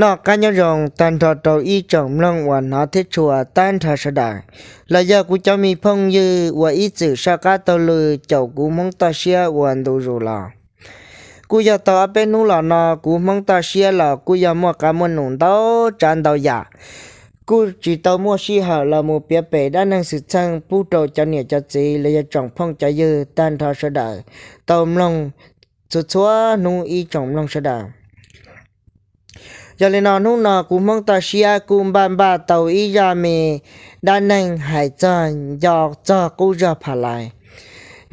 Noj qab nyob zoo tag nrho rau ib tsoom mloog uas hnov thiab tshua tag nrho sawv daws, los yog kuv cov me phooj ywg uas ib txwm saj qab taug lw caum kuv Hmoob toj siab uas ntu zus los. Kuj yog tau ob peb hnub los no kuv Hmoob toj siab los kuj yog muaj qab muaj num ntau tsav ntau yam, kuj tsis tau muaj sij hawm los mus piav pem dab neeg xwm txheej pub rau cov niam cov txiv los yog tsoom phooj cov ywg tag nrho sawv daws tau mloog txhua txhua hnub ib tsoom mloog sawv daws. Yog li no hnub no kuv Hmoob toj siab kuj npaj npaj tau ib zaj me dab neeg hais txog nco txog qub zog Pha Lais.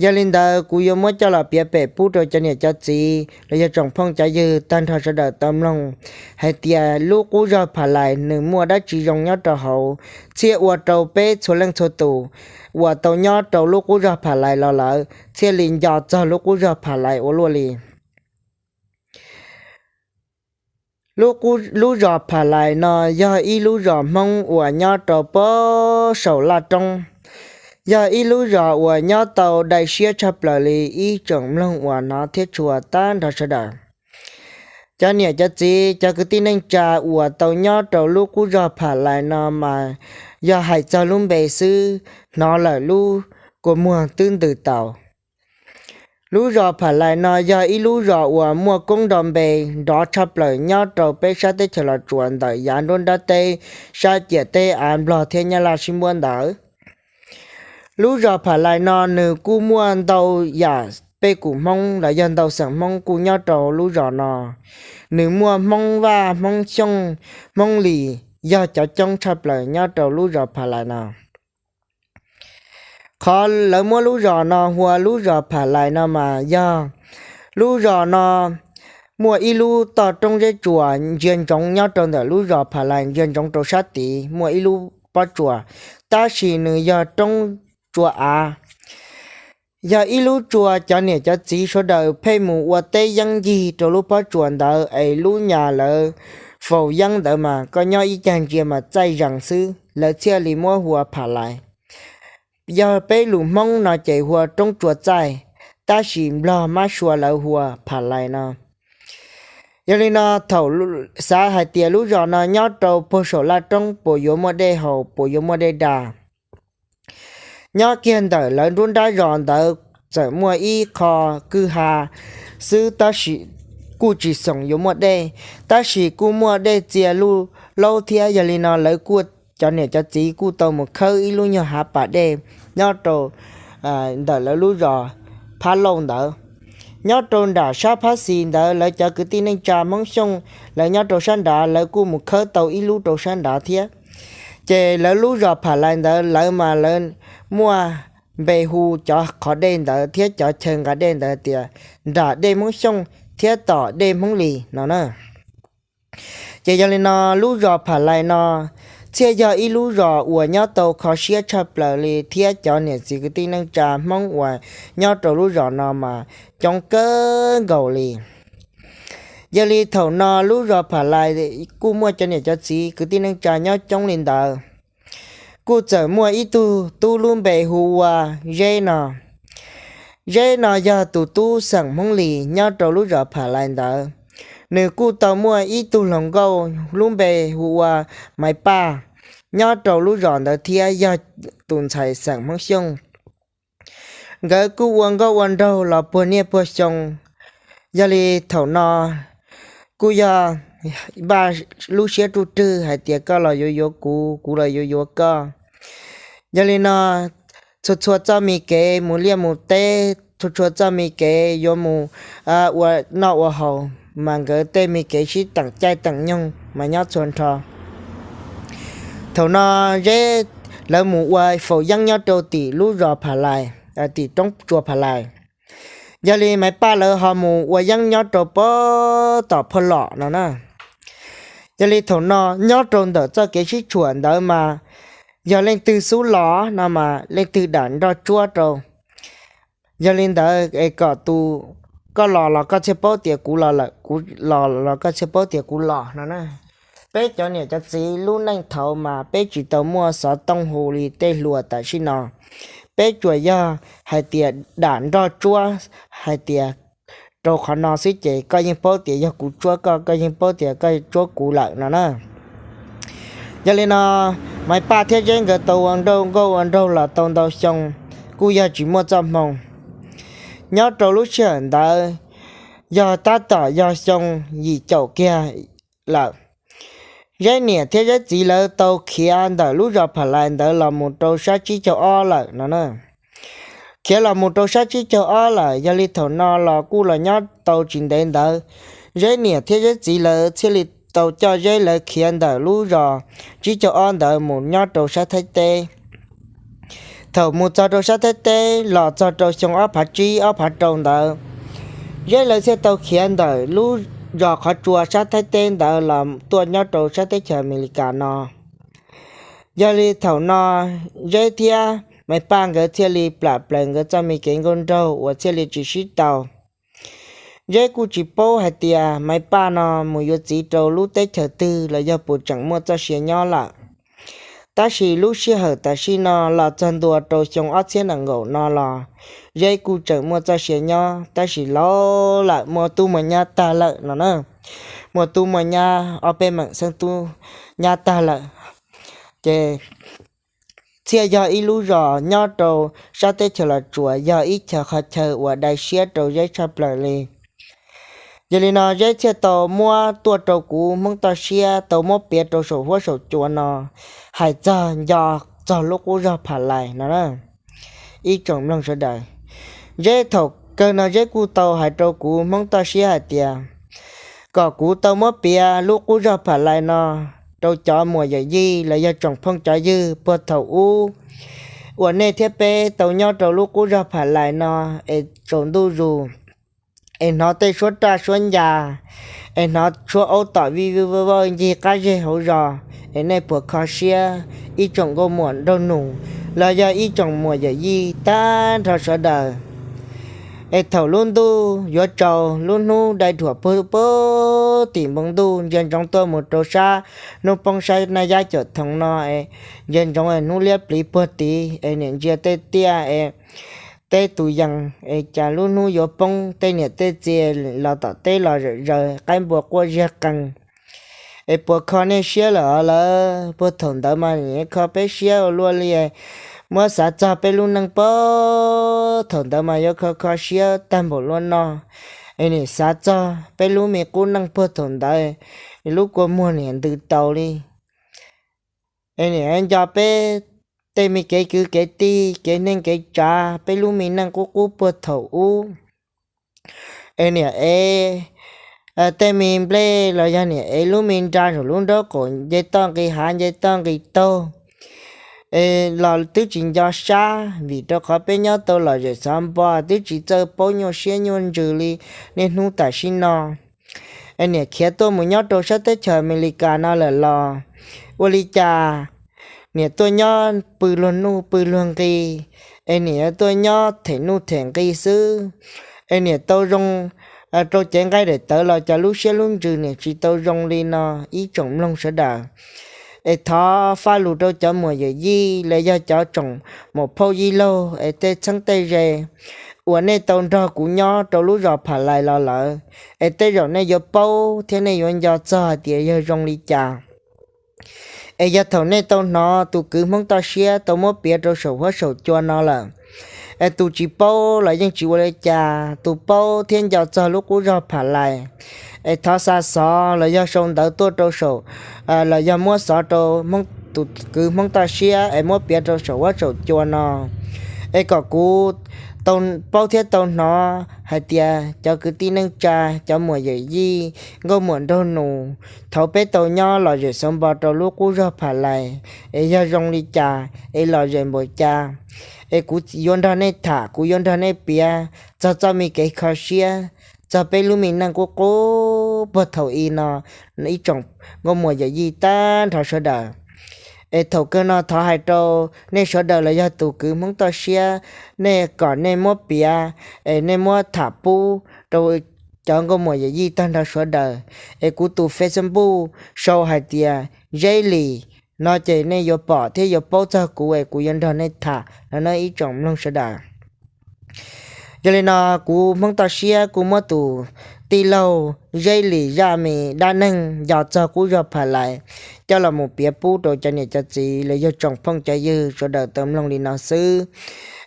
Yog li ntawd kuv yuav muab coj los piav pem pub rau cov niam cov txiv los yog tsoom phooj cov ywg tag nrho sawv daws tau mloog hais tias lub qub zog Pha Lais nws muaj dab tsi zoo nyob rau hauv, thiaj ua rau peb txhua leej txhua tus uas tau nyob rau lub qub zog Pha Lais los lawm thiaj li nco txog lub qub zog Pha Lais ua luaj li. Lub zos Pha Lais no yog ib lub zos Hmoob uas nyob rau pem saum laj roob, yog ib lub zos uas nyob tau dai siab tshaj plaws li ib tsoom mloog uas hnov thiab tshua tag nrho sawv daws. Cov niam cov txiv cov kwv tij neej tsa uas tau nyob rau lub qub zog Pha Lais no mas yog hais txog lub npe xwb hnov lawm lub kua muag twb ntws taus. Lub zos Pha Lais no yog ib lub zos uas muaj koob nrov npe nrov tshaj plaws nyob rau peb sab teb chaws Los Tsuas ntawm yav nruab nrab teb sab ciam teb av Nplog thiab Nyab Laj sib npuab ntawd. Lub zos Pha Lais no nws kuj muaj ntau yam pej kum Hmoob los yog ntau xeem Hmoob kuj nyob rau lub zos no. Nws muaj Hmoob Vaj, Hmoob Xyooj, Hmoob Lis yog cov coob tshaj plaws nyob rau lub zos Pha Lais no. Qhov lawv muab lub zos no hu ua lub zos Pha Lais no mas yog lub zos no muaj ib lub toj roob zeb tsuas ntsia ntsoov nyob rau ntawm lub zos Pha Lais ntsia ntsoov rau sab tid muaj ib lub pob tsuas, tab sis nws yog roob tsua av. Yog ib lub tsua cov niam cov txiv sawv daws pheej mus ua teb yeeb ncig rau lub pob tsuas ntawd es lub nyas lawv faus yeeb ntawd mas koj nyob ib cag ntsia mas txaij zees xwb lawv thiaj li muab hu ua Pha Lais. Yog peb lus Hmoob no ces hu ua roob tsua txaij, tab sis Nplog mab sua lawv hu ua Pha Lais no. Yog li no thaum xav hais tias lub zos no nyob rau puag saum laj roob puas yuav muaj dej haus puas yuav muaj dej da. Nyob kiag ntawm lawv nruab nrab zos ntawd txawm muaj ib qho kwj ha xwb tab sis kuj tsis xoom yuav muaj dej, tab sis kuj muaj dej txia luj laub thiab. Yog li no lawv kuj cov niam cov txiv kuj tau mus khawb ib lub nyuag hav pas dej nyob rau ntawm lawv lub zos Phab Lauj ntawd. Nyob rau nram sab Phab Xis ntawd lawv cov kwv tij neej tsa Hmoob Xyooj lawv nyob rau sab nrad lawv kuj mus khawb tau ib lub rau sab nrad thiab. Ces lawv lub zos Pha Lais ntawd lawv mas lawv muaj npe hu cov qhov dej ntawd thiab cov chaw nqa dej ntawd tias nram dej Hmoob Xyooj thiab tom dej Hmoob Lis no na. Ces yog li no lub zos Pha Lais no thiaj yog ib lub zos uas nyob tau kho siab tshaj plaws li thiab cov niam txiv kwv tij neej tsa Hmoob uas nyob rau lub zos no mas coob kawg nkaus li. Yog li thaum no lub zos Pha Lais kuj muaj cov niam cov txiv kwv tij neej tsa nyob coob li ntawd. Kuj txawm muaj ib tug tub lub npe hu ua Zeb no. Zeb no yog tus tub xeem Hmoob Lis nyob rau lub zos Pha Lais ntawd. Nws kuj tau muaj ib tug hluas nkauj lub npe hu ua Maiv Paj nyob rau lub zos ntawd thiab yog tus ntxhais xeem Hmoob Xyooj. Nkawd kuj ua nkauj ua nraug los puag niaj puag xyoo. Yog li thaum no kuj yog npaj lub siab ruj rwg hais tias koj los yuav yuav kuv, kuv los yuav yuav koj. Yog li no txhua txhua txoj me kev mus liaj mus teb, txhua txhua txoj me kev yuav mus ua noj ua haus mas nkawd tej me kev sib teem caij teem nyoog mas nyob txhua nrho. Thaum no Zeb lawv mus ua faus yeeb nyob rau tim lub zos Pha Lais, tim roob tsua Pha Lais. Yog li Maiv Paj lawv ho mus ua yeeb nyob rau pem tom Phoj Lom no na. Yog li thaum no nyob rau ntawm txoj kev sib tshuam ntawd mas yog leej twg xub los no mas leej twg dam nroj tsuab rau. Yog li ntawd es kom tus koj los los koj thiaj paub tias kuv los lawm, kuv los los koj thiaj paub tias kuv los no na. Peb cov niam cov txiv lub neej thaud mas peb tsis tau muaj xov tooj hu li tej hluas tam sim no. Peb tsuas yog hais tias dam nroj tsuab hais tias rau qhov no xwb ces koj yeej paub tias yog kuv tsuab koj, koj yeej paub tias koj tsuab kuv lawm no na. Yog li no, Maiv Paj thiab Zeb nkawd tau ua nkauj ua nraug los tau ntau xyoo, kuj yog tsis muaj txoj hmoo. Nyob rau lub sij hawm ntawd, yog tab tom yog xyoo yim caum kiag lawm. Zeb niam thiab Zeb txiv lawv tau khiav ntawm lub zos Pham Lais ntawd los mus rau sab tsib caug ob lawm no na. Khiav los mus rau sab tsib caug ob lawm, yog li thaum no los kuj los nyob tau tsis ntev ntawd, Zeb niam thiab Zeb txiv lawv thiaj li tau coj Zeb lawv khiav ntawm lub zos tsib caug ob ntawd mus nyob rau sab Thaib teb. Thaum mus txog rau sab Thaib teb los txog rau xyoo ob phav tsib ob phav rau ntawd, Zeb lawv thiaj tau khiav ntawm lub zos qhov tsua sab Thaib teb ntawd los tuaj nyob rau sab teb chaws Amelikas no. Yog li thaum no, Zeb thiab Maiv Paj nkawd thiaj li plam plaws nkawd txoj me kev nkauj nraug uas thiaj li tsis sib tau. Zeb kuj tsis paub hais tias Maiv Paj no mus yuav txiv rau lub teb chaws twg los yog puas tseem muaj txoj sia nyob lawm. Tab sis lub sij hawm tam sim no los txog ntua rau xyoo ob txhiab nees nkaum no los, Zeb kuj tseem muaj txoj sia nyob tab sis laus lawm, muaj tub muaj nyab tag lawm no na. Muaj tub muaj nyab ob peb meem xeeb tub nyab tag lawm. Ces Txhiaj yog ib lub zos nyob rau sab teb chaws Los Tsuas, yog ib chaw qhov chaw uas dai siab rau Zeb tshaj plaws li. Yog li no Zeb thiaj tau muab tuaj rau kuv Hmoob toj siab tau muab piav rau saum huab saum cua no, hais txog nco txog lub qub zog Pham Lais no na. Ib tsoom mloog sawv daws, Zeb thaum kawg no Zeb kuj tau hais rau kuv Hmoob toj siab hais tias kom kuv tau muab piav lub qub zog Pham Lais no rau cov muam yawm yij los yog tsoom phooj cov ywg puag thaum ub uas nej thiab peb tau nyob rau lub qub zog Pham Lais no es tsaus ntuj zus, es hnov tej suab raj suab ncas, es hnov tshuab aub tom vij vwj vwj vwj ncig qab zej hauv zos, es nej puas kho siab ib tsoom nkauj muam nraug nus los yog ib tsoom muam yawm yij tag nrho sawv daws. Es thaum lub ntuj yuav tsaus, lub hnub dai dhuam puag puag tim npoo ntuj ntsia ntsoov tuaj mus rau sab hnub poob sab naj yab caum thoov no, es ntsia ntsoov es hnub liab pliv puag tid, es niam ntsia tej tiaj es teb tus yees, es cas lub hnub yuav poob, tej niam tej txiv los tom teb los zawm zaws, qaib npua quaj ziag qees. Es puas kho nej siab lawm os lawv? Puag thaum ntawd mas kho peb siab ua luaj li. Muab xav txog peb lub neej puag thaum ntawd mas yuav kho kho siab tag npaum luaj no. Es nim xav txog peb lub me qub neej puag thaum ntawd, lub kua muag niam ntws taus li. Es nim nco peb tej me kev kwv kev tij, kev neej kev tsav, peb lub me neej qub qub puag thaum ub. Es niam ev tej me nplej los yog niam ev lub me nra saum lub nraub qaum nce toj nqis hav nce toj nqis taug, es los twb tsis nco sab vim rau qhov peb nyob tau lom zem xov npo twb tsis txawj paub nyuaj siab nyuaj ntsws li niaj hnub tam sim no. Es niam khiav tuaj mus nyob rau sab teb chaws Amelikas no lawm los ua li cas niam tuaj nyob pw luag nuj pw luag nqi, es niam yuav tuaj nyob them nuj them nqi xwb. Es niam tau zoo rau cev nqaij daim tawv los cov lub siab lub ntsws niam tsis tau zoo li no ib tsoom mloog sawv daws. Es thov faj lus rau cov muam yawm yij los yog cov tsoom muam phauj yij laug es tej txheeb tej ze uas nej tau nrog kuv nyob rau lub zos Pham Lais los lawm, es tej zaum nej yuav paub thiab nej yuav nco txog hais tias yog zoo li cas. Es yog thaum nej tau hnov tus kwv Hmoob toj siab tau muab piav rau saum huab saum cua no lawm, es tus tsis paub los yeej tsis ua li cas, tus paub thiab nco txog lub qub zog Pham Lais, es thov xa xov los yog sau ntawv tuaj rau saum, los yog muab xov rau tus kwv Hmoob toj siab es muab piav rau saum huab saum cua no, es kom kuv tau paub thiab tau hnov hais tias cov kwv tij neej tsa, cov muam yawm yij, nkauj muam nraug nus, thaum peb tau nyob lom zem xov npo rau lub qub zog Pham Lais, es yog zoo li cas, es lom zem npaum cas, es kuv yuav nrog nej tham, kuv yuav nrog nej piav txog txoj me kev kho siab, txog peb lub me neej qub qub puag thaum i no, ib tsoom nkauj muam yawm yij tag nrho sawv daws. Es thaum kawg no thov hais rau nej sawv daws los yog tus kwv Hmoob toj siab, nej kom nej muab piav, es nej muab tham pub rau cov nkauj muam yawm yij tag nrho sawv daws. Es kuv tus Facebook sau hais tias Zeb Lis no ces nej yuav pom thiab yuav paub txog kuv es kuv yuav nrog nej tham no na ib tsoom mloog sawv daws. Yog li no, kuv Hmoob toj siab kuj muab tus tij laug Zeb Lis zaj me dab neeg nco txog qub zog Pha Lais coj los mus piav pub rau cov niam cov txiv los yog tsoom phooj cov ywg sawv daws tau mloog li no xwb.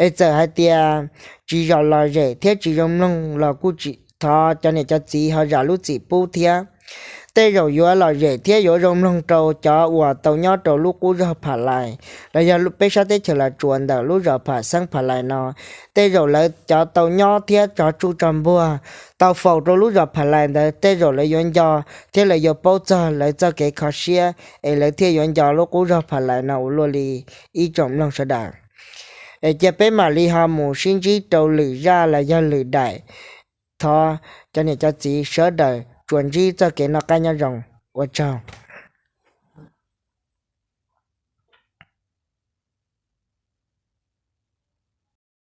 Es txawm hais tias tsis zoo lom zem thiab tsis zoo mloog los kuj tsis, thov cov niam cov txiv ho zam lub txim pub thiab. Tej zaum yuav lom zem thiab yuav zoo mloog rau cov uas tau nyob rau lub qub zog Pha Lais los yog peb sab teb chaws Los Tsuas ntawm lub zos Pham Xeeb Pha Lais no. Tej zaum lawv cov tau nyob thiab cov tsuj tso npuag tau faus rau lub zos Pha Lais ntawd, tej zaum lawv yuav nco thiab lawv yuav paub txog lawv txoj kev kho siab es lawv thiaj yuav nco lub qub zog Pha Lais no ua luaj li. Ib tsoom mloog sawv daws, es cia peb mam li ho mus sib ntsib rau lwm zaj los yog lwm daim. Thov cov niam cov txiv sawv daws tsuas ntsib txoj kev noj qab nyob zoo. Ua tsaug.